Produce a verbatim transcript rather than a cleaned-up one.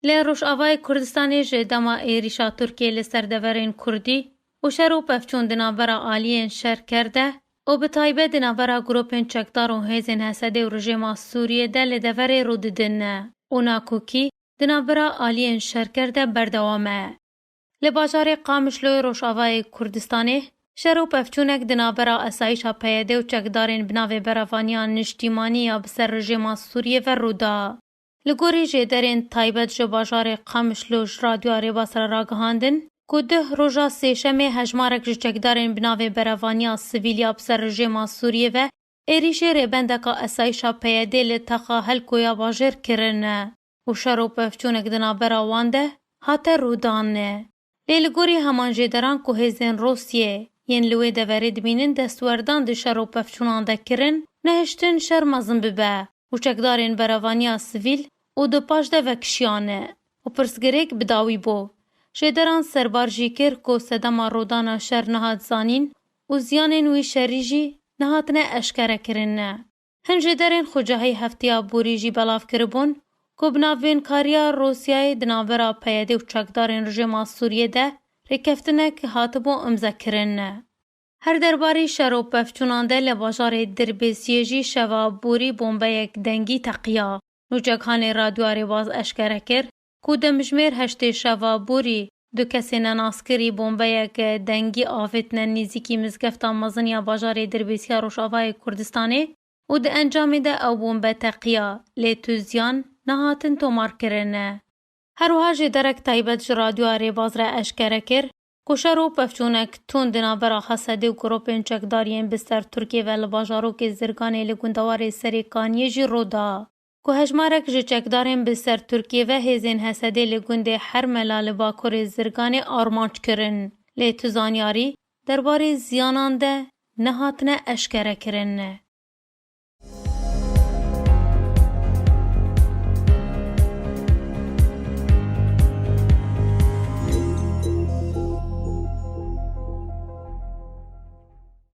Li Rojavayê Kurdistanê ji dema êrîşa Tirkiyê li ser deverên Kurdî û şer û pevçûn di navbera aliyên şerker de û bi taybet di navbera grûpên çekdar û hêzên H S D û rejîma Sûriyê de li deverê rû didin û nakokî di navbera aliyên şerker de berdewam e. Li bajarê Qamişloyê Rojavayê Kurdistanê şer û pevçûnek di navbera esayîşa P Y D û çekdarên bi navê Berevaniya Niştîmanî ya bi ser rejîma Sûriyê ve rû da. Li gorî jêderên taybet ji bajarê Qamişlo ji Radyoya Rêbas re ragihandin ku duh roja sêşemê hejmarek ji çekdarên bi navê Berevaniya Sivîl ya bi ser rejîma Sûriyê ve êrîşê rêbendeka esayîşa P Y D li taxa Helkoya bajêr kirine û şer û pevçûnek di navbera wan de hate rûdan. Lê li gorî heman jêderan ku hêzên Rûsyê yên li wê deverê dimînin destwerdan di şer û pevçûnan de kirin, nehiştin şer mezin bibe û çekdarên berevaniya sivîl û di paş de vekişiyane û pirsgirêk bi dawî bû. Jêderan serbar jî kir ku sedema rûdana şer nehat zanîn û ziyanên wî şerî jî nehatine eşkere kirin. Hin jêderên xwecihî hefteya borî jî belav kiribûn ku bi navbênkariya Rûsyayê di navbera P Y D û çekdarên rejîma Sûriyê de rêkeftinek hatibû imzekirin. Her derbarî şer û pevçûnan de li bajarê Dirbêsiyê jî şeva borî bombeyek dengî teqiya. Nûçekhanê Radyoya Rêbaz eşkere kir ku demjimêr heştê şeva borî du kesê nenaskirî bombeyek dengî avêtine nêzîkî mizgefta mezin ya bajarê Dirbêsiya Rojavayê Kurdistanê û di encamê de ew bombe teqiya, lê tu ziyan nehatin tomarkirin. Her wiha jêderek taybet ji Radyoya Rêbaz re eşkere kir ku şer û pevçûnek tund di navbera H S D û grûpên çekdar yên bi ser Tirkiyê ve li bajarokê Zirganê li gundewarê Serê Kaniyê jî rû da. Ku hejmarek ji çekdarên bi ser Tirkiyê ve hêzên H S D li gundê Hermela li bakurê Zirganê armanc kirin, lê tu zanyarî derbarê ziyanan de nehatine eşkere kirin.